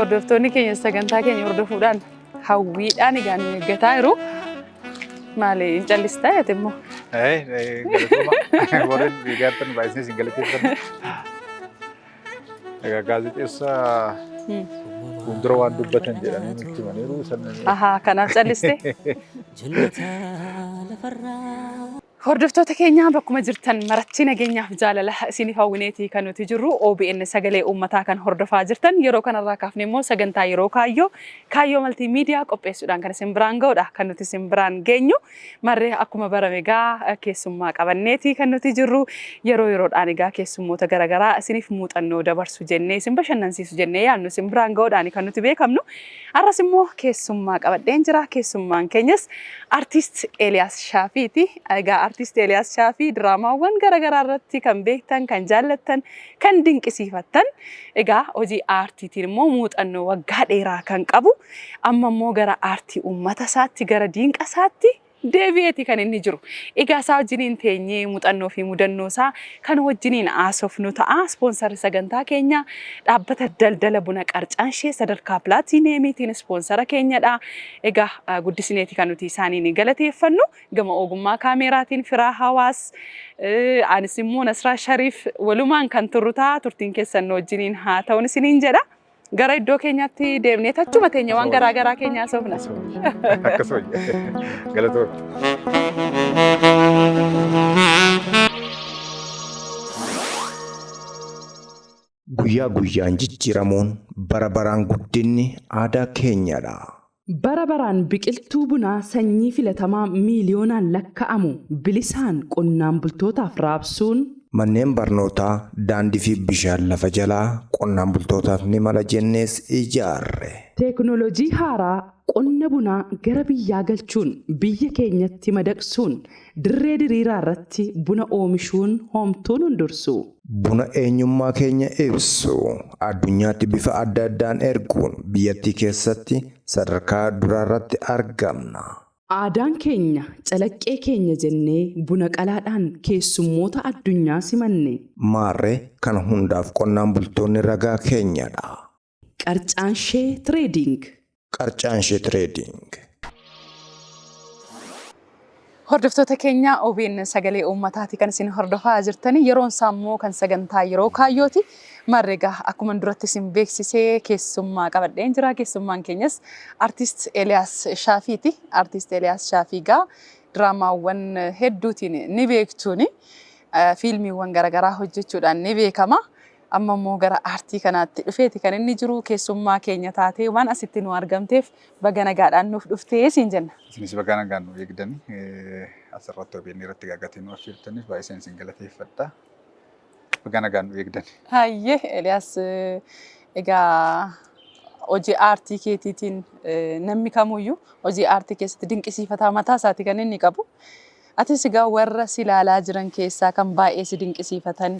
Hordoftoonni keenya sagantaa keenya hordofuudhaan hawwiidhaan egaa nu eeggataa jiru. Maali hin callistaa ati immoo? Galatooma. Warreen deeggartan baay'isnee isin galateeffanna. Egaa gaazexeessaa fuuldura waan dubbatan jedhanii nutti himaniiru. Ahaa kanaaf calliste. Hordoftoota keenya bakkuma jirtan maratti nageenyaaf jaalala isiniif hawwineeti kan nuti jirru OBN sagalee uummataa kan hordofaa jirtan yeroo kanarraa kaafne immoo sagantaa yeroo kaayyoo kaayyoo maltii miidiyaa qopheessuudhaan kan isin biraan ga'udha kan nuti isin biraan geenyu marree akkuma barame egaa keessummaa qabanneeti kan nuti jirru yeroo yeroodhaan egaa keessummoota garaagaraa isiniif muuxannoo dabarsu jennee isin bashannansiisu jennee yaadnu isin biraan ga'uudhaan kan nuti beekamnu Har'as immoo keessummaa qabadheen jira. Keessummaan keenyas Artiist Eeliyaas Shaafiiti. Egaa Artiist Eeliyaas Shaafii diraamaawwan garaagaraa irratti kan beektan, kan jaallattan, kan dinqisiifattan. Egaa hojii aartiitiin immoo muuxannoo waggaa dheeraa kan qabu, amma immoo gara aartii uummata isaatti, gara diinqa isaatti deebi'eeti kan inni jiru. Egaa isaa wajjiniin teenyee muuxannoo fi mudannoo isaa kan wajjiniin haasofnu ta'a. Ispoonsarri sagantaa keenyaa dhaabbata daldala buna Qarcaanshee sadarkaa pilaatiineemiitiin ispoonsara keenyadha. Egaa guddisineeti kan nuti isaaniin galateeffannu. Gama ogummaa kaameeraatiin Firaa Hawaas, anis immoo Nasraa Shariif walumaan kan turru ta'a. Turtiin keessan nu wajjiniin haa ta'uun isiniin jedha. Gara iddoo keenyaatti deemnee tachuma teenya waan garaa garaa keenya haasofna. Akkasuma galatoon. Guyyaa guyyaan jijjiiramuun bara baraan guddinni aadaa keenyadha. Bara baraan biqiltuu bunaa sanyii filatamaa miiliyoonaan lakka'amu bilisaan qonnaan bultootaaf raabsuun. Manneen barnootaa, daandii fi bishaan lafa jalaa qonnaan bultootaaf ni mala jennees ijaarre. Teeknooloojii haaraa qonna bunaa gara biyyaa galchuun biyya keenyatti madaqsuun dirree diriiraa irratti buna oomishuun homtuu nun dursu. Buna eenyummaa keenya ibsu addunyaatti bifa adda addaan erguun biyyattii keessatti sadarkaa duraarratti argamna. Aadaan keenya calaqqee keenya jennee buna qalaadhaan keessummoota addunyaa simanne. Maarree kana hundaaf qonnaan bultoonni ragaa keenyadha. Qarcaanshee Trading. Qarcaanshee Trading. Hordoftoota keenya OBN sagalee uummataati kan isin hordofaa jirtani. Yeroon isaa immoo kan sagantaa yeroo kaayyooti. Marre egaa akkuma duratti isin beeksisee keessummaa qabadheen jira. Keessummaan keenyas Artiist Eeliyaas Shaafiiti. Artiist Eeliyaas Shaafii egaa diraamaawwan hedduutiin ni beektuuni. Fiilmiiwwan garaagaraa hojjechuudhaan ni beekama. Amma immoo gara aartii kanaatti dhufeeti kan inni jiru. Keessummaa keenya taatee waan asitti nu argamteef baga nagaadhaan nuuf dhuftee siin jenna. Isinis baga nagaan nu eegdani. Asirratti OBN irratti gaagatii nu affeertaniif baay'iseen isin galateeffadha. Baga nagaan nu eegdani. Hayyee Eeliyaas, egaa hojii aartii keetiitiin namni kamuyyuu hojii aartii keessatti dinqisiifataa mataa isaati kan inni qabu. Atis egaa warra si ilaalaa jiran keessaa kan baay'ee si dinqisiifatan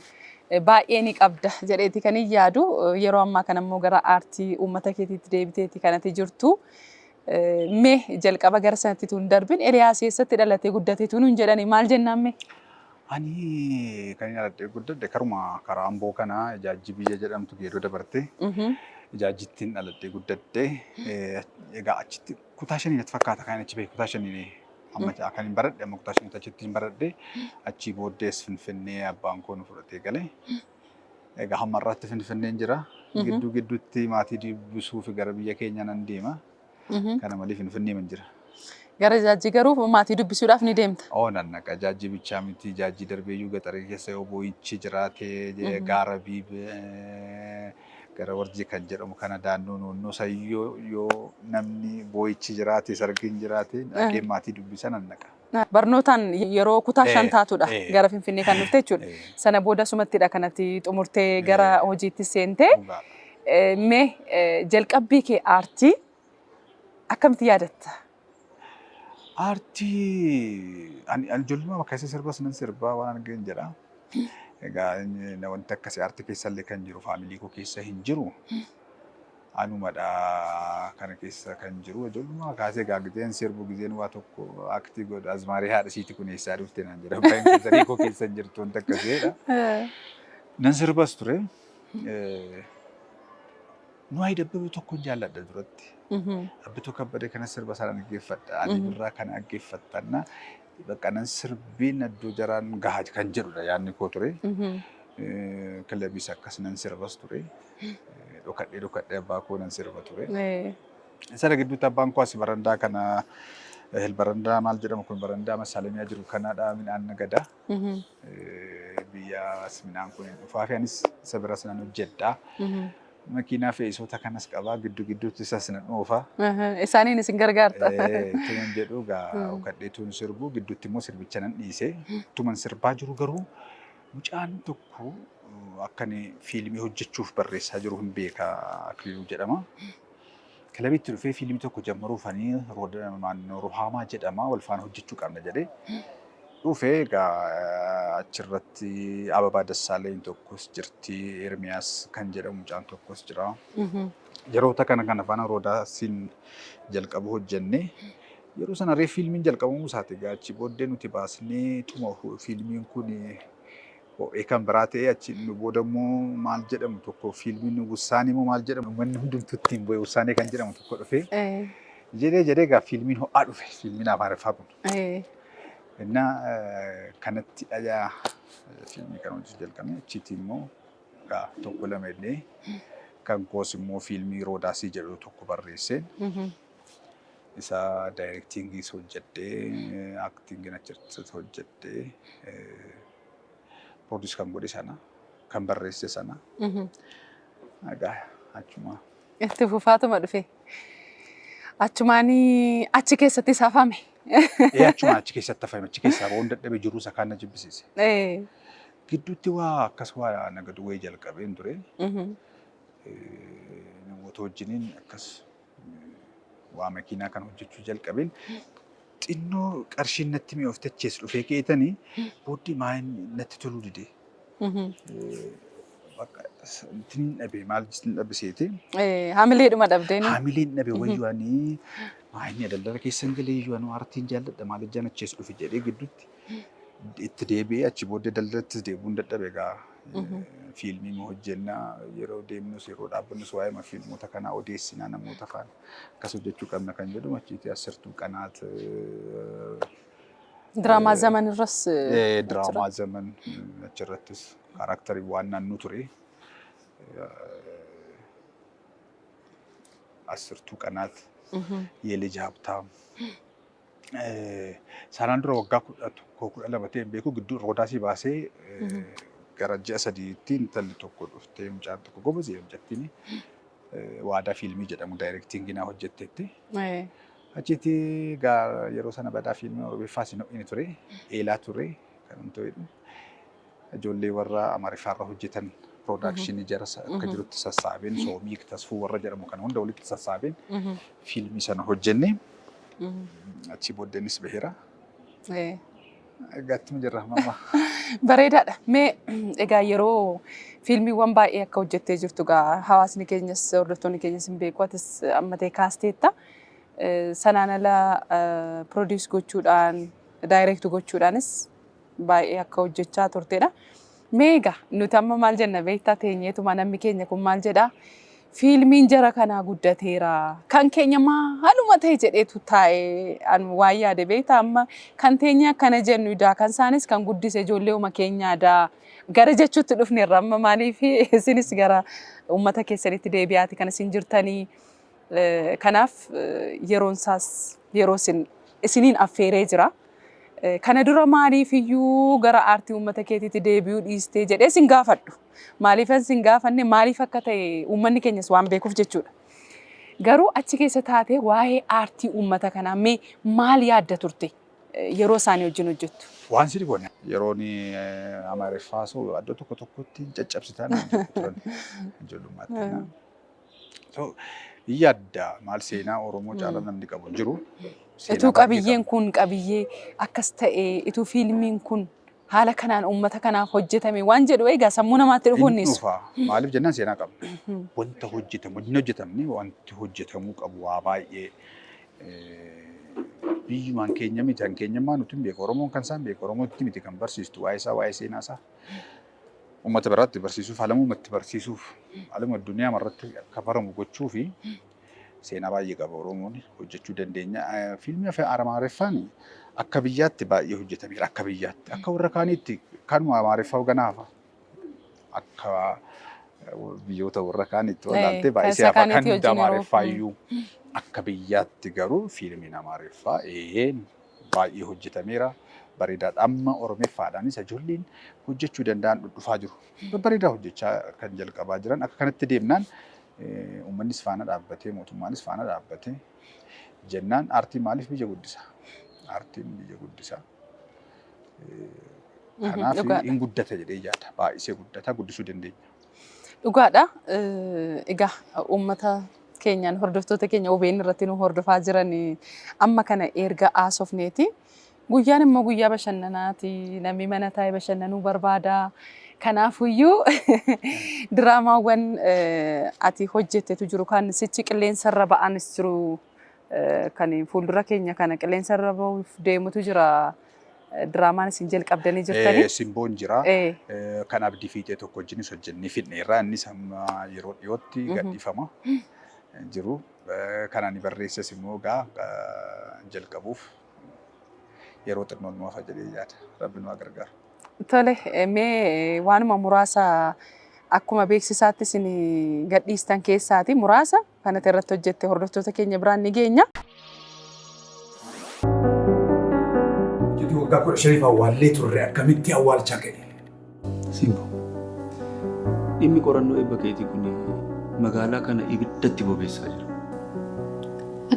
baay'ee ni qabda jedheeti kan hin yaadu. Yeroo ammaa kana immoo gara aartii uummata keetiitti deebiteeti kan ati jirtu. Mee jalqaba gara sanatti tun darbin Eliyaas eessatti dhalatee guddatee tun hin jedhani maal jennaan mee? Ani kan hin dhaladhee guddadhe karuma karaa Amboo kana Ijaajji biyya jedhamtu geedoo dabarte. Ijaajjittiin dhaladhee guddadhe. Egaa achitti kutaa shanii natti fakkaata kan achi bahe kutaa shanii amma kan hin baradhe amma kutaa shanitti achitti hin baradhe achii booddees Finfinnee abbaan koo nu fudhatee gale. Egaa hamma har'aatti Finfinneen jira. Gidduu gidduutti maatii dubbisuuf gara biyya keenya nan deema. Kana malee Finfinnee man jira. Gara Ijaajjii garuu maatii dubbisuudhaaf ni deemta. Oo nan naqa. Ijaajjii bichaa miti. Ijaajjii darbeeyyuu gaxaree keessa yoo boo'ichi jiraate gaara biib gara warjii kan jedhamu kana daannoo noonnoo sayyoo yoo namni boo'ichi jiraate sargiin jiraate dhaqee maatii dubbisa nan naqa. Barnootaan yeroo kutaa 5 taatudha gara Finfinnee kan dhufte jechuudha. Sana booda asumattidha kanatti xumurtee gara hojiitti seentee. Mee jalqabbii kee aartii akkamitti yaadatta? Aartii ani ijoollummaa keessa sirbas nan sirbaa waan argeen jedha. Egaa wanti akkasii aartii keessa illee kan jiru faamilii koo keessa hin jiru. Anumadha kana keessa kan jiru. Ijoollummaa kaasee egaa gizeen sirbu gizeen waa tokko aktii godhu azmaarii haadha isiiti kun eessaa dhufte naan jedha. Abbaan koo zarii koo keessa hin jirtu wanta akkasiidha. Nan sirbas ture. Nuwaay Dabbabee tokkon jaalladha duratti. Abbituu Kabbadee kana sirba sana dhaggeeffadha. Alii Birraa kana dhaggeeffattanna. Bakka nan sirbiin iddoo jaraan gaha kan jedhudha yaadni koo ture. Kilabiis akkas nan sirbas ture. Dhokadhee dhokadhee abbaa koo nan sirba ture. Sana gidduutti abbaan koo asi barandaa kana barandaa maal jedhamu kun barandaa masaalamiyaa jiru kanadha midhaan nagada. Biyya as midhaan kun hin dhufaa fi anis isa biras nan hojjedha. Makiinaa fe'isoota kanas qabaa giddu gidduutti isas nan oofa. Isaaniin isin gargaarta. Tuman jedhu gaa dhokadheetuun sirbu gidduutti immoo sirbicha nan dhiise. Tuman sirbaa jiru garuu mucaan tokko akka inni fiilmii hojjechuuf barreessaa jiru hin beeka Akiliiluu jedhama. Kilabiitti dhufee fiilmii tokko jammaruufanii Ruhaamaa jedhama wal faana hojjechuu qabna jedhee dhufee egaa achirratti Ababaa Dassaaleny tokkos jirti, Ermiyaas kan jedhamu mucaan tokkos jira. Yeroota kana kana faana Roodaasiin jalqabu hojjenne. Yeroo sana reef fiilmiin jalqabamuu isaati egaa achi booddee nuti baasnee tuma fiilmiin kun ho'ee kan biraa ta'ee achi nu booda immoo maal jedhamu tokko fiilmiin Wussaanee immoo maal jedhamu uummanni hundumtuu ittiin bu'e Wussaanee kan jedhamu tokko dhufee jedhee jedhee egaa fiilmiin ho'aa dhufe fiilmiin Amaariffaa kun. Innaa kanatti dhayaa fiilmii kana hojii jalqabne achitti immoo egaa tokko lama illee kan koos immoo fiilmii Roodaasii jedhu tokko barreesseen isa directingiis hojjedhee actingiin achirratti hojjedhee produce kan godhe sana kan barreesse sana. Egaa achuma. Itti fufaatuma dhufe. Achumaanii achi keessattis hafame. Ee, achuma achi keessatti hafame, achi keessaa ba'uun dadhabe, jiruu isa kaan na jibbisiise. Gidduutti waa akkas waa nagadu wayii jalqabeen ture. Namoota wajjiniin akkas waa makiinaa kan hojjechuu jalqabeen xinnoo qarshiin natti mi'oofte achees dhufee keetanii booddee maa inni natti toluu dide. Bakka ittiin dhabe maal ittiin dhabe seete. Hamileedhuma dhabdeen. Hamileen dhabe wayyuu ani maa inni daldala keessan galee iyyuu ani aartiin jaalladha maal ijaan achees dhufe jedhee gidduutti itti deebi'ee achi booddee daldalattis deebi'uun dadhabe egaa. Fiilmii immoo hojjennaa yeroo deemnus yeroo dhaabbannus waa'ee fiilmota kanaa odeessinaa namoota faana akkas hojjechuu qabna kan jedhu achitti Asirtuu Qanaat. Diraamaa Zaman irras. Diraamaa Zaman achirrattis characterii waan naannoo ture. Asirtuu Qanaat, Yeelij Habtaam. Sanaan dura waggaa 11 12 ta'e hin beeku gidduu Roodaasii baasee gara ji'a 3tti intalli tokko dhuftee mucaan tokko gobazii mucattiin Waadaa fiilmii jedhamu directingii naa hojjetteetti. Achitti egaa yeroo sana badaa fiilmii Oromiffaas hin ho'ine ture. Eelaa ture kan hin ta'edhu. Ijoollee warra Amaariffaarra hojjetan productionii jara akka jirutti sassaabeen Soomii Tasfuu warra jedhamu kana hunda walitti sassaabeen fiilmii sana hojjenne. Achi booddeenis baheera. Egaa ittuma jirra amma. Bareedaadha. Mee egaa yeroo fiilmiiwwan baay'ee akka hojjettee jirtu egaa hawaasni keenyas hordoftoonni keenyas hin beeku atis amma ta'e kaasteetta. Sanaan ala produce gochuudhaan direct gochuudhaanis baay'ee akka hojjechaa turtedha. Mee egaa nuti amma maal jenna beektaa teenyeetuma namni keenya kun maal jedhaa? Fiilmiin jara kanaa guddateera. Kan keenya maaluma ta'e jedheetu taa'ee an waan yaade beektaa amma kan teenya akkana jennu daa kan isaanis kan guddise ijoollee keenyaa daa gara jechuutti dhufneerra amma maaliif isinis gara uummata keessanitti deebi'aati kan isin jirtanii. Kanaaf yeroon isaas yeroo isin isiniin affeeree jira. Kana dura maaliif iyyuu gara aartii uummata keetiitti deebi'uu dhiistee jedhee sin gaafadhu. Maaliif sin gaafanne maaliif akka ta'e uummanni keenyas waan beekuuf jechuudha. Garuu achi keessa taatee waa'ee aartii uummata kanaa mee maal yaadda turte yeroo isaanii wajjin hojjettu? Waan si dhibu yeroon Amaariffaa soo iddoo tokko tokkotti caccabsitaan jedhu turan ijoollummaatti. So yaadda maal seenaa Oromoo caalaa namni qabu hin jiru. Seenaa Ituu baay'ee qabiyyeen kun qabiyyee akkas ta'e ituu fiilmiin kun haala kanaan uummata kanaaf hojjetame waan jedhu egaa sammuu namaatti dhufuu Inni hin dhiisu. dhufa. Maaliif jennaan seenaa qabna. Wanta hojjetamu hin hojjetamne wanti hojjetamuu qabu waa baay'ee biyyumaan keenya miti kan keenyammaa nuti hin beeku. Oromoon kan isaan beeku. Oromootti miti kan barsiistu waa'ee isaa waa'ee seenaa isaa. Uummata biraatti barsiisuuf, alamumatti barsiisuuf, alama addunyaa irratti akka baramu gochuu fi seenaa baay'ee qaba Oromoon hojjechuu dandeenya. Fiilmii afaan Amaariffaan akka biyyaatti baay'ee hojjetameera akka biyyaatti. Akka warra kaaniitti kanuma Amaariffaa ganaa hafa. Akka biyyoota warra kaaniitti wallaaltee Kan baay'isee isa hafa kan kaaniitti wajjin yeroo Amaariffaa iyyuu. Akka biyyaatti garuu fiilmiin Amaariffaa baay'ee hojjetameera. Bareedaadha. Amma Oromiffaadhaanis ijoolleen hojjechuu danda'an dhudhufaa jiru. Babbareedaa hojjechaa kan jalqabaa jiran. Akka kanatti deemnaan uummannis faana dhaabbatee mootummaanis faana dhaabbatee jennaan aartiin maaliif biyya guddisa? Aartiin biyya guddisa. Kanaaf hin guddata jedhee yaada. Baay'isee guddata guddisuu dandeenya. Dhugaadha. Egaa uummata keenyaan hordoftoota keenya OBN irratti nu hordofaa jiran amma kana erga haasofneeti. Guyyaan immoo guyyaa bashannanaati. Namni mana taa'ee bashannanuu barbaada. Kanaafuyyuu diraamaawwan ati hojjettetu jiru kan sichi qilleensarra ba'anis jiru kan fuuldura keenya kana qilleensarra ba'uuf deemutu jira. Diraamaan isin jalqabdanii jirtanii. Simboon jira. Kan Abdii Fiixee tokko wajjinis hojjennee fidneerra. Innis amma yeroo dhiyootti gadhiifama jiru. Kan ani barreesses immoo egaa jalqabuuf yeroo xinnoon nu hafa jedhee yaada. Rabbi nu haa gargaaru. Tole, mee waanuma muraasa akkuma beeksisaatti isin gadhiistan keessaati muraasa kanatti irratti hojjette hordoftoota keenya biraan ni geenya. Hojjetii waggaa 15f awwaallee turre akkamitti awwaalchaa ka'e? Simbo, dhimmi qorannoo eebba keetii kun magaalaa kana ibiddatti bobeessaa jira.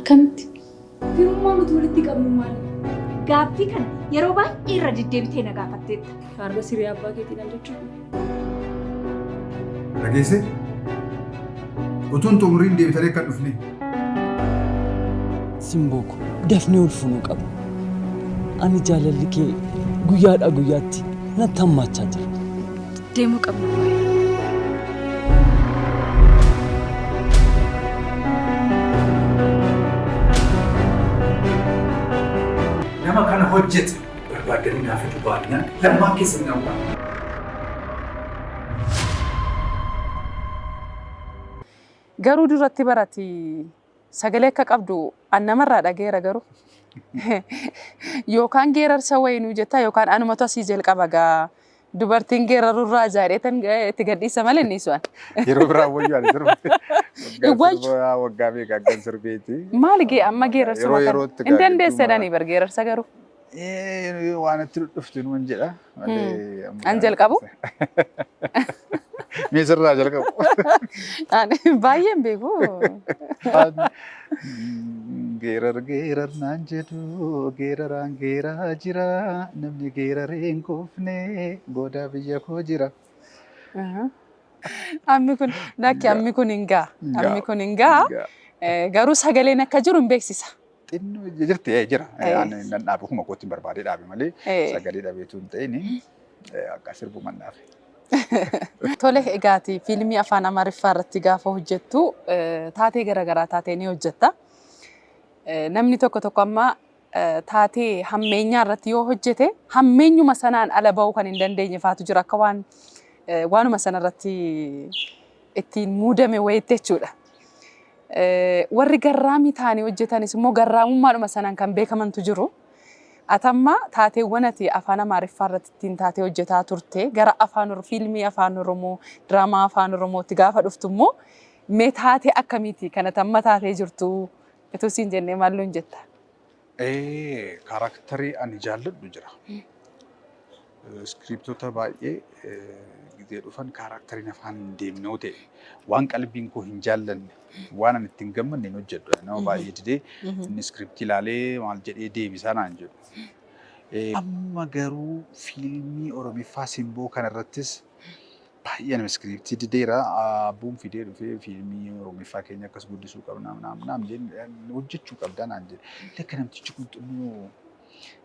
Akkamitti? Firummaa nuti walitti qabnu maali? Gaaffii kana yeroo baay'ee irra deddeebitee na gaafatteetta. Har'a siree abbaa keetii naan jechuun. Dhageessee? Utuun xumuriin deebitanii akka hin dhufne. Simboo ko dafnee ol fuunuu qabna. Ani jaalalli kee guyyaadhaa guyyaatti natti hammaachaa jira. Deemuu qabna baay'ee. Nama kana hojjete barbaaddanii naa fiduu baannaan lammaan keessan hin awwaalu. Garuu duratti barati sagalee akka qabdu an namarraa dhageera garuu. Yookaan geerarsa wayinuu jettaa yookaan anumatu asii jalqaba gaa dubartiin geerarurraa ajaa'idheetan itti gadhiisa malee inni su'an. Yeroo biraa wayyu ani sirbe. Hin wayyu. Waggaa waggaa meeqa akkan sirbeeti. Maali gee amma geerarsuma Yeroo kana? yerootti Hin gaa dandeesse gidduu jedhanii bar geerarsa garuu. Waan itti dhuftu numan jedha. Malee amma An jalqabu? Mee sirraa jalqabu. Ani baay'een beeku. Geerar geerar naan jedhu geeraraan geeraa jira namni geeraree hin quufne goodaa biyya koo jira. Ammi kun lakki ammi kun hin ga'a. Ammi kun hin ga'a. Garuu sagaleen akka jiru hin beeksisa. Xinnoo jirti jira. Ani nan dhaabe ofuma kootiin barbaadee dhaabe malee sagalee dhabeetu hin ta'in akka sirbuman dhaabe. Tole egaati fiilmii afaan Amaariffaa irratti gaafa hojjettu taatee garaagaraa taatee ni hojjetta. Namni tokko tokko amma taatee hammeenyaa irratti yoo hojjete hammeenyuma sanaan ala ba'uu kan hin dandeenye faatu jira akka waan waanuma sana irratti ittiin muudame wayiitti jechuudha. Warri garraamii ta'anii hojjetanis immoo garraamummaadhuma sanaan kan beekamantu jiru. Ati amma taateewwan ati afaan Amaariffaa irratti ittiin taatee hojjetaa turte gara afaan fiilmii afaan Oromoo, diraamaa afaan Oromootti gaafa dhuftu immoo mee taatee akkamiiti kan ati amma taatee jirtu utuu siin jennee maal nuun jetta? Kaaraaktarii ani jaalladhu jira. Iskiriiptota baay'ee gizee dhufan kaaraakteriin afaan hin deemne yoo ta'e waan qalbiin koo hin jaallanne waan ani itti hin gammanne hin hojjedhu. Nama baay'ee didee inni iskiriiptii ilaalee maal jedhee deebisaa naan jedhu. Amma garuu fiilmii Oromiffaa Simboo kanarrattis baay'ee nama iskiriiptii dideera. Abbuun fidee dhufee fiilmii Oromiffaa keenya akkas guddisuu qabna naam naam jenne hojjechuu qabda naan jedhe. Lakka namtichi kun xinnoo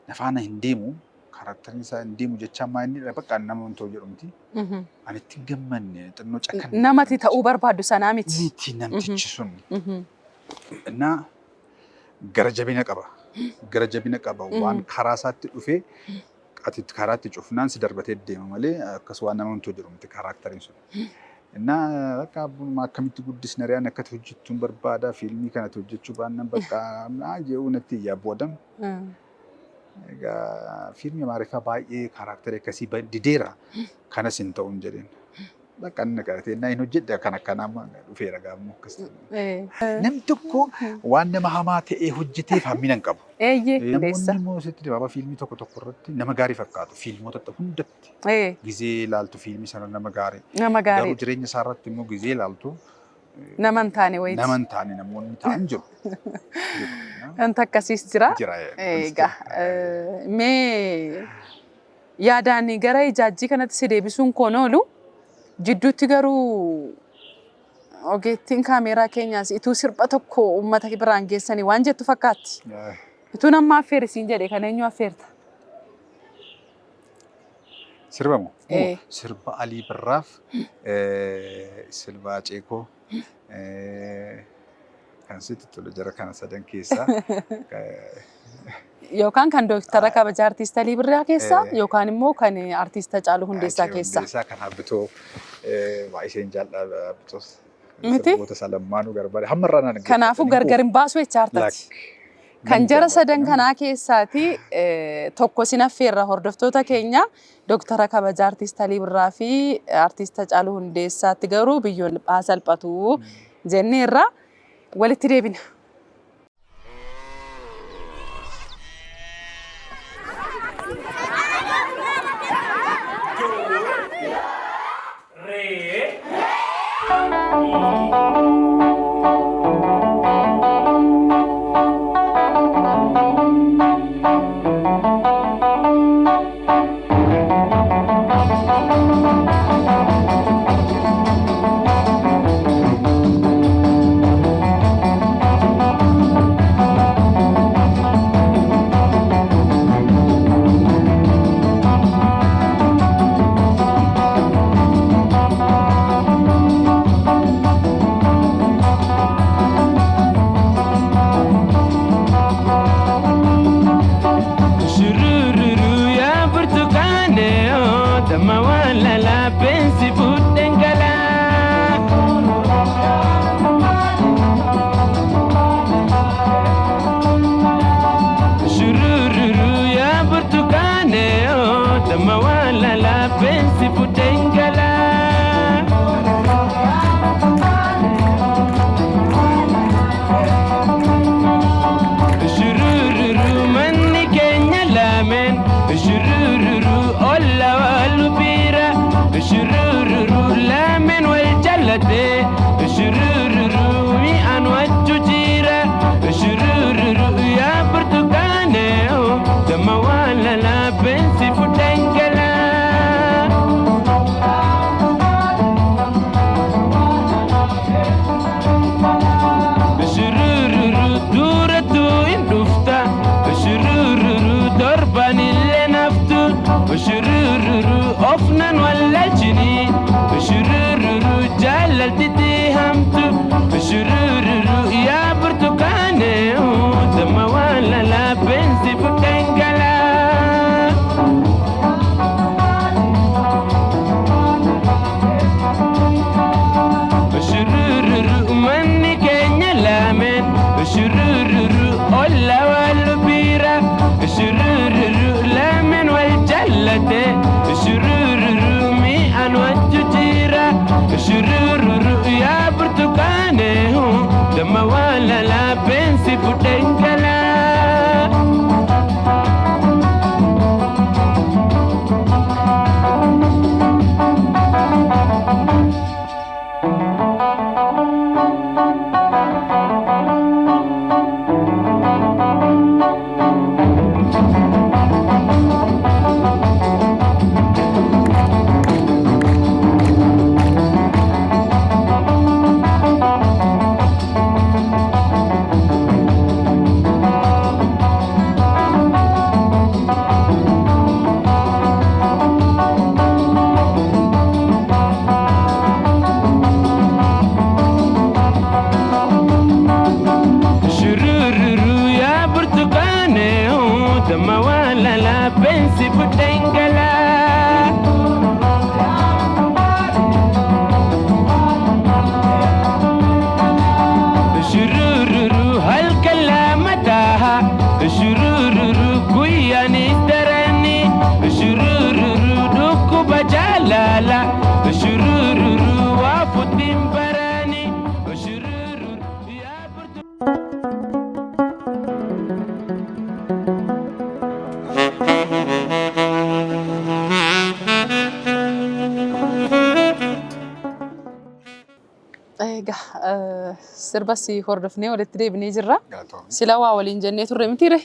na faana hin deemu. Kaaraktariin isaa hin deemu jechaa maa inni bakka nama hin ta'u jedhu miti. Ani itti hin gammanne xinnoo cakkan. Namati ta'uu barbaaddu sanaa miti. Miti namtichi sun. Innaa gara jabina qaba. Gara jabina qaba. Waan karaa isaatti dhufee Ati karaatti cufnaan si darbatee deema malee akkas waan nama homtuu jiru miti characteriin sun. Innaa bakka abbummaa akkamitti guddisna riyaan akkati hojjettuun barbaada, fiilmii kanatti hojjechuu baannan bakka naa jedhu natti iyyaa boodam. Egaa fiilmii Amaariffaa baay'ee characterii akkasii dideera. Kanas hin ta'u hin jedheen. Bakka inni qabatee innaa hin hojjedhe kan akkanaa amma dhufeera gaammoo akkas ta'e. Namni tokko waan nama hamaa ta'ee hojjeteef hammina hin qabu. Hundeessa. Namoonni immoo sitti dibaabaa fiilmii tokko tokko irratti nama gaarii fakkaatu. Fiilmota hundatti gizee ilaaltu fiilmii sana nama gaarii. Nama Garuu gaarii. jireenya isaa irratti immoo gizee ilaaltu Nama hin taane wayiiti. nama hin taane namoonni ta'an jiru. Wanta akkasiis jira. Jira. Egaa mee yaadaan gara ijaajjii kanatti si deebisuun koon oolu, jidduutti garuu ogeettiin kaameeraa keenyaas ituu sirba tokko uummata biraan geessanii waan jettu fakkaatti. Ituu nama affeeri siin jedhe kan eenyu affeerta? Sirba moo? Ee. Sirba Alii Birraaf, sirba Aceekoo, kan sitti tolu jara kana sadan keessaa. Yookaan kan Dooktara Kabajaa Artiist Alii Birraa keessaa yookaan immoo kan Artiist Hacaaluu Hundeessaa keessaa. Hundeessaa kan Habbitoo baay'iseen jaalladha Habbitoos. Miti? Sirboota isaa lammaanuu garbaadha. Hamma irraa naan Kanaafuu gargar hin baasu jecha hartati. Kan jara sadan kanaa keessaati tokko sin affeerra, hordoftoota keenya. Dooktara Kabajaa Artiist Alii Birraa fi Artiist Hacaaluu Hundeessaatti garuu biyyoon haa salphatu jenneerra, walitti deebina. Shurururu yaa burtukaane damma waan lalaafeen si fuudheen galaa. Shurururu yaa burtukaane damma waan lalaafeen si fuudheen galaa. Shurururu manni keenya lameen, shurururu olla wal bira, shurururu lameen wal jallate, shurururu mi'aan wajju jira, shurururu yaa burtukaane damma waan lalaafeen si fuudheen galaa. Shurururu durattu hin dhufta, shurururu torban illee naftu, shurururu ofnan wallaalchini, shurururu jaalaltitti hamtu, shurururu yaa burtukaane damma waan lalaafeen si fuudheen galaa. Shurururu manni keenya lameen, shurururu olla wal bira, shurururu lameen wal jallate, shurururu mi'aan wajju jira, shurururu yaa burtukaane damma waan lalaafeen si fuudheen galaa. Egaa sirbas hordofnee walitti deebinee jirra. Sila waa waliin jennee turre mitiire?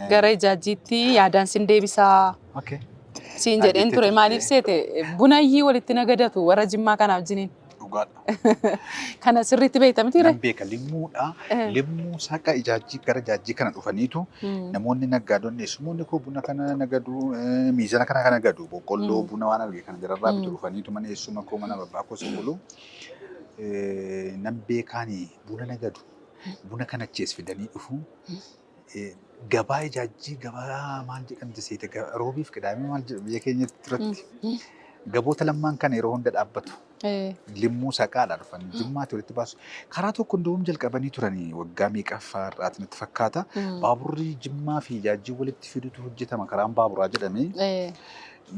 Gara ijaajjiitti yaadaan sin deebisaa. Siin jedheen ture maaliif seete bunayyii walitti nagadatu warra Jimmaa kanaa wajjiniin. Dhugaadha. Kana sirriitti beekta mitiire? Nan beeka limmuudha. Limmuu saqa ijaajjii gara ijaajjii kana dhufaniitu namoonni naggaadonni eessumoonni koo buna kana nagadu miizana kana kana nagadu boqqolloo buna waan arge kana jararraa bitu dhufaniitu mana eessuma koo mana babbaa koo bulu. Nan beekaani buna nagadu. Buna kana achi as fidanii dhufu. Gabaa ijaajjii gabaa maal jedhamti seete roobiif qidaamee maal jedhu biyya keenyatti turatti. Gaboota lammaan kana yeroo hunda dhaabbatu. Limmuu saqaadha dhufan Jimmaatti walitti baasu. Karaa tokko hunduum jalqabanii turanii waggaa meeqaffaa irraati natti fakkaata. Baaburri Jimmaa fi ijaajjii walitti fidutu hojjetama karaan baaburaa jedhamee.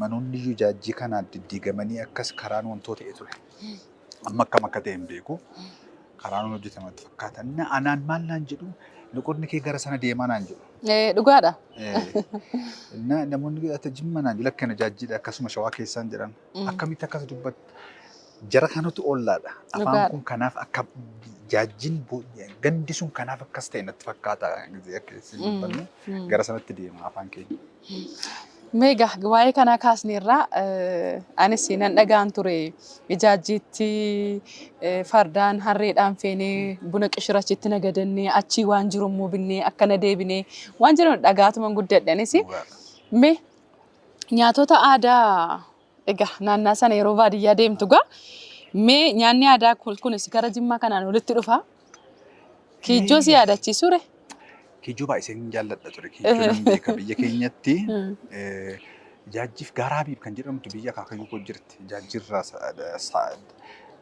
Manoonni iyyuu ijaajjii kanaan diddiigamanii akkas karaan wantoota ta'e ture. Amma akkam akka ta'e hin beeku. Karaan hojjetama natti fakkaata. Anaan maal naan jedhu loqonni kee gara sana deemaa naan jedhu. Dhugaadha. Namoonni ati Jimma naan jedhu lakkana ijaajjiidha akkasuma Shawaa keessaan jedhan. Akkamitti akkas dubbatta? Jara kanatu ollaadha. Afaan kun kanaaf akka ijaajjiin gandi sun kanaaf akkas ta'e natti fakkaata. Gara sanatti deema afaan keenya. Mee egaa waa'ee kanaa kaasneerraa anis nan dhagaan ture ijaajjiitti fardaan harreedhaan feenee buna qishira achitti nagadannee achii waan jiru immoo binnee akkana deebinee waan jedhamu dhagaatuman guddadhe anis. Mee nyaatota aadaa egaa naannaa sana yeroo baadiyyaa deemtu gaa mee nyaanni aadaa kunis gara Jimmaa kanaan walitti dhufa. Kiijjoo si yaadachiisuu re? Kiijjoo baay'iseen jaalladha ture. Kiijjoo nan beeka biyya keenyatti. Ijaajjiif Gaaraabiif kan jedhamtu biyya akaakayyuu koo jirti. Ijaajjiirraa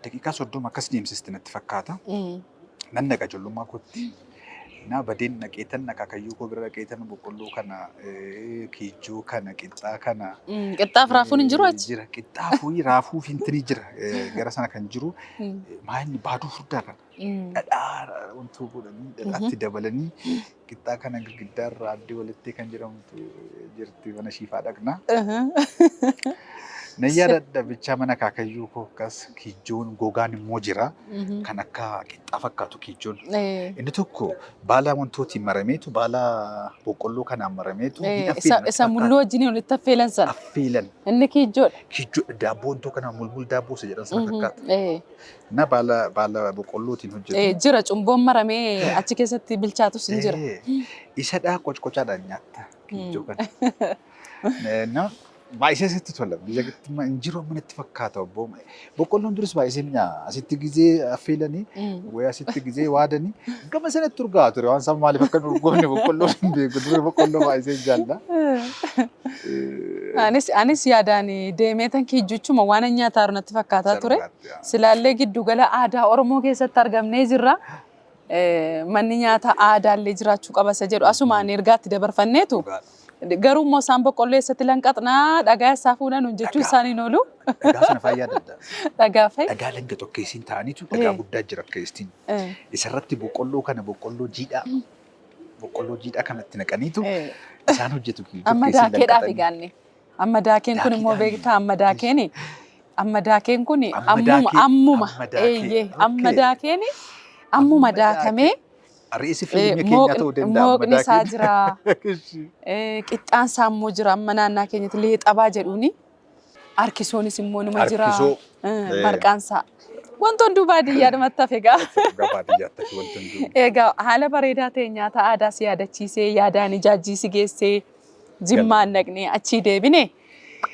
daqiiqaa 30 akkas deemsisti natti fakkaata. Nan dhaqa ijoollummaa kootti. Na badeen dhaqeetan akaakayyuu koo bira dhaqeetan boqqolloo kana, kiijjoo kana, qixxaa kana. Qixxaaf raafuun hin jiru achi? Jira. Qixxaa fi raafuu fi intini jira. Gara sana kan jiru maayilni baaduu furdaa kana. Dhadhaa wantoota godhanii dhadhaatti dabalanii qixxaa kana girgiddaa irraa addee walitti kan jedhamtu jirti mana shiifaa dhaqna. Nan yaadadha bichaa mana akaakayyuu koo akkas kiijjoon gogaan immoo jira. Kan akka qixxaa fakkaatu kiijjoon. Inni tokko baala wantootiin marameetu baala boqqolloo kanaan marameetu hin affeelan Isa mulluu wajjin walitti affeelan sana. Affeelan. Inni kiijjoodha. Kiijjoodha daabboo wantoo kana mulmul daabboo isa jedhan sana fakkaata. Na baala baala boqqollootiin hojjetu. Jira cumboon maramee achi keessatti bilchaatus hin jira. Isadhaa qocqocaadhaan nyaatta kiijjoo kana. Na baay'isee sitti tola. Biyya hin jiru amma natti fakkaata obbo. Boqqolloon duris baay'isee mi'aa. Asitti gizee affeelanii wayi asitti gizee waadanii gama sanatti urgaa'a ture. Waan isaan maaliif akka hin urgoofne boqqolloon hin beeku. Duri boqqolloo baay'isee jaalla. Anis anis yaadaan deemee tan kiijjuchuma waan nyaataaru natti fakkaataa ture. Silaallee giddugala aadaa Oromoo keessatti argamnee jirra. Manni nyaata aadaallee jiraachuu qaba isa jedhu asumaan ergaatti dabarfanneetu. Garuu immoo isaan boqqolloo eessatti lanqaxnaa dhagaa isaa fuudhan nuun jechuu isaanii hin oolu. Dhagaa sana fayyaa adda. Dhagaa fa'i. Dhagaa langa tokkeessiin ta'aniitu dhagaa guddaa jira keessatti. Isarratti boqqolloo kana boqqolloo jiidhaa boqqolloo jiidhaa kanatti naqaniitu isaan hojjetu. Amma daakeedhaaf egaanne. Amma daakeen kun immoo beektaa amma daakeen amma daakeen kun ammuma ammuma eeyyee amma daakeen ammuma daakamee Re'isi fiilmii keenyaa ta'uu danda'a. Mooqni isaa jira. Qixxaan isaa immoo jira amma naannaa keenyatti leexabaa jedhuuni. Arkisoonis immoo numa jira. Arkisoo. Marqaan isaa. Wanti hunduu baadiyyaadhumatti hafe egaa. Baadiyyaatti hafe wanti hunduu. Egaa haala bareedaa ta'e nyaata aadaa si yaadachiisee yaadaan ijaajjii si geessee Jimmaan dhaqnee achii deebine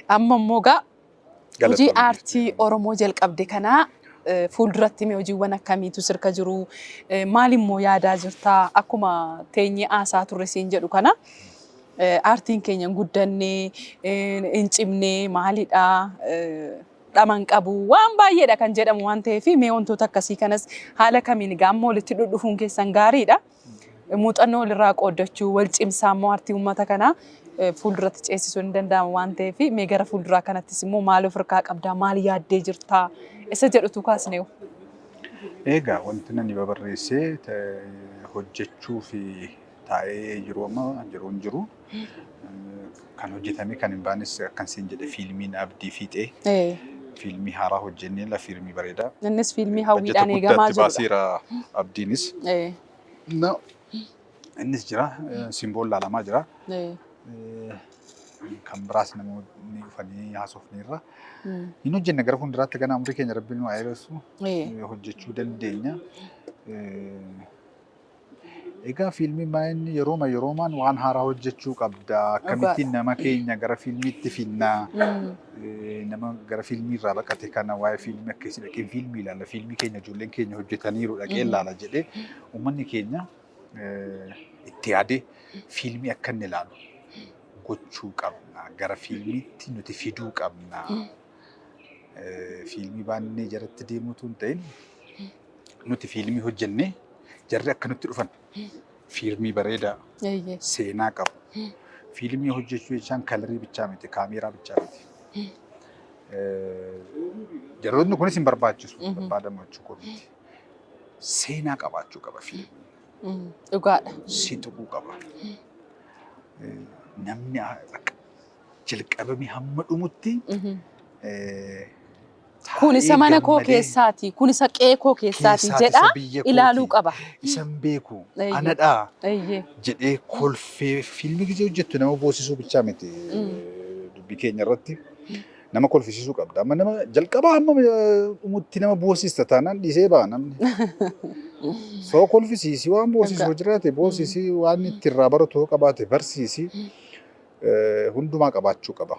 amma immoo gaa hojii aartii Oromoo jalqabde kanaa fuulduratti mee hojiiwwan akkamiitu sirka jiru maal immoo yaadaa jirtaa akkuma teenyee aasaa turre siin jedhu kana aartiin keenya hin guddanne hin cimne maalidha dhama hin qabu waan baay'eedha kan jedhamu waan ta'eef mee wantoota akkasii kanas haala kamiin egaa amma walitti dhudhufuun keessan gaariidha. Muuxannoo walirraa qooddachuu wal cimsaa immoo aartii uummata kanaa fuulduratti ceesisuun ni danda'ama waan ta'eef mee gara fuulduraa kanattis immoo maal of harkaa qabdaa maal yaaddee jirtaa isa jedhutu kaasneewu. Egaa wanti nani babarreessee hojjechuu fi taa'ee jiru amma jiru hin jiru. Kan hojjetame kan hin baanes akkan siin jedhe fiilmiin Abdii Fiixee. Fiilmii haaraa hojjennee la fiilmii bareedaa. Innis fiilmii Bajjata hawwiidhaan eegamaa guddaatti jirudha. baaseera Abdiinis. Na innis jira. Simboon laalamaa jira. Kan biraas namoonni dhufanii haasofneerra. Hin hojjenna gara fuulduraatti ganaa umurii keenya Rabbiin nu haa dheeressu. Hojjechuu dandeenya. Egaa fiilmiin baay'inni yerooma yeroomaan waan haaraa hojjechuu qabda. Akkamittiin nama keenya gara fiilmiitti finnaa? Nama gara fiilmii irraa baqate kana waa'ee fiilmii akkasii dhaqee fiilmii ilaala. Fiilmii keenya ijoolleen keenya hojjetaniiru dhaqee ilaala jedhee uummanni keenya itti yaadee fiilmii akka inni ilaalu gochuu qabna. Gara fiilmiitti nuti fiduu qabna. Fiilmii baannee jaratti deemuutu hin ta'in nuti fiilmii hojjennee jarri akka nutti dhufan fiilmii bareedaa seenaa qabu. Fiilmii hojjechuu jechaan kalarii bichaa miti, kaameeraa bichaa miti. Jaroonni kunis hin barbaachisu, barbaadamu jechuu koo miti. Seenaa qabaachuu qaba fiilmiin. Dhugaadha. Si tuquu qaba. Namni bakka jalqabamee hamma dhumutti Kun isa taa'ee mana koo gammadee keessaati, kun isa qe'ee koo keessaati keessaati, jedhaa isa biyya ilaaluu kooti, qaba. isan beeku, anadhaa jedhee kolfee fiilmii gizee hojjettu nama boosisuu bichaa miti dubbii keenya irratti nama kolfisiisuu qabda. Amma nama jalqabaa hamma dhumutti nama boosista taanaan dhiisee ba'a namni. Soo kolfisiisi waan boosisu yoo jiraate boosisi waan itti irraa baratu yoo qabaate barsiisi. Hundumaa qabaachuu qaba.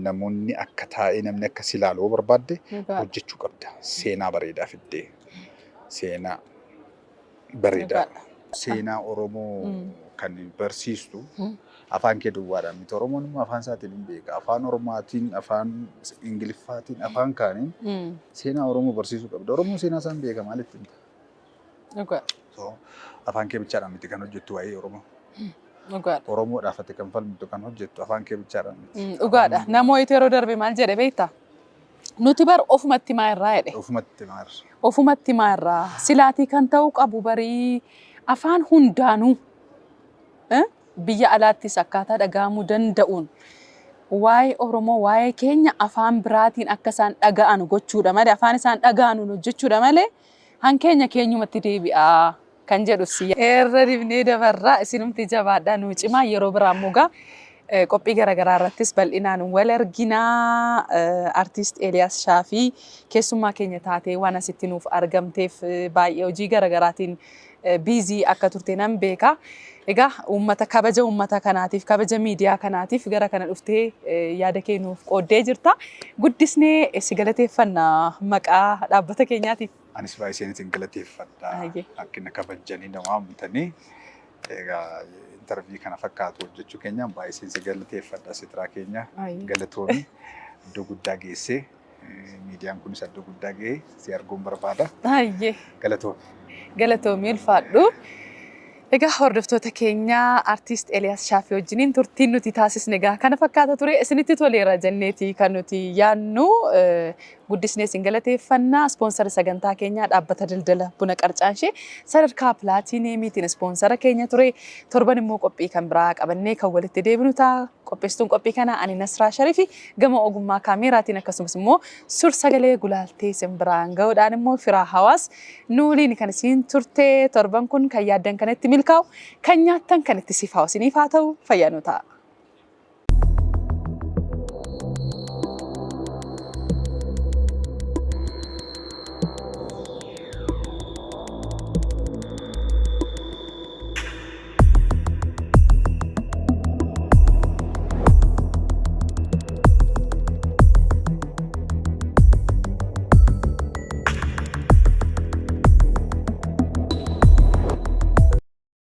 Namoonni akka taa'ee namni akka si ilaalu yoo barbaadde hojjechuu qabda. Seenaa bareedaa fiddee. Seenaa bareedaa. Seenaa Oromoo kan barsiistu afaan kee duwwaadhaan miti. Oromoon immoo afaan isaatiin hin beeka. Afaan Oromaatiin, afaan Ingiliffaatiin, afaan kaaniin seenaa Oromoo barsiisuu qabda. Oromoon seenaa isaa hin beeka maalitti himta? Dhugaa. So, afaan kee bichaadhaan miti kan hojjettu waa'ee Oromoo. Dhugaadha. Oromoodhaaf ati kan falmitu kan hojjettu afaan kee bichaadhaan miti. Dhugaadha. Nama wayitu yeroo darbe maal jedhe beektaa? Nuti bar ofumatti maa irraa jedhe. Ofumatti maa irraa. Ofumatti maa irraa. Silaatii kan ta'uu qabu barii afaan hundaanuu biyya alaattis akkaataa dhaga'amuu danda'uun waa'ee Oromoo waa'ee keenya afaan biraatiin akka isaan dhaga'anu gochuudha malee afaan isaan dhaga'anuun hojjechuudha malee Han keenya keenyumatti deebi'a kan jedhu si. Irra dibnee dabarraa isinumti jabaadhaa nuu cimaa yeroo biraa immoo gaa qophii garaagaraa irrattis bal'inaan wal arginaa artiist Eeliyaas Shaafii keessummaa keenya taatee waan asitti nuuf argamteef baay'ee hojii garaagaraatiin biizii akka turte nan beeka. Egaa uummata kabaja uummata kanaatiif kabaja miidiyaa kanaatiif gara kana dhuftee yaada kee nuuf qooddee jirta. Guddisnee si galateeffanna maqaa dhaabbata keenyaatiif. Anis baay'iseen isin galateeffadha. Akka na kabajjanii na waamtanii egaa intarvii kana fakkaatu hojjechuu keenyaan baay'iseen si galateeffadha sitraa keenya galatoomi iddoo guddaa geessee miidiyaan kunis iddoo guddaa ga'ee si arguun barbaada. Galatoomi. Galatoomi ulfaadhu. Egaa hordoftoota keenya Artiist Eeliyaas Shaafii wajjiniin turtiin nuti taasisne egaa kana fakkaata ture isinitti toleera jenneeti kan nuti yaadnu guddisnee isin galateeffanna ispoonsara sagantaa keenyaa dhaabbata daldala buna qarcaanshee sadarkaa pilaatiineemiitiin ispoonsara keenya ture torban immoo qophii kan biraa qabannee kan walitti deebinu ta'a Qopheessituun qophii kanaa ani Nasraa Sharifi gama ogummaa kaameeraatiin akkasumas immoo sur sagalee gulaaltee isin biraan ga'uudhaan immoo firaa hawaas nu waliin kan isin turte torban kun kan yaaddan kan itti milkaa'u kan nyaattan kan itti sifaa'u isiniif haa ta'u fayyaa nu ta'a.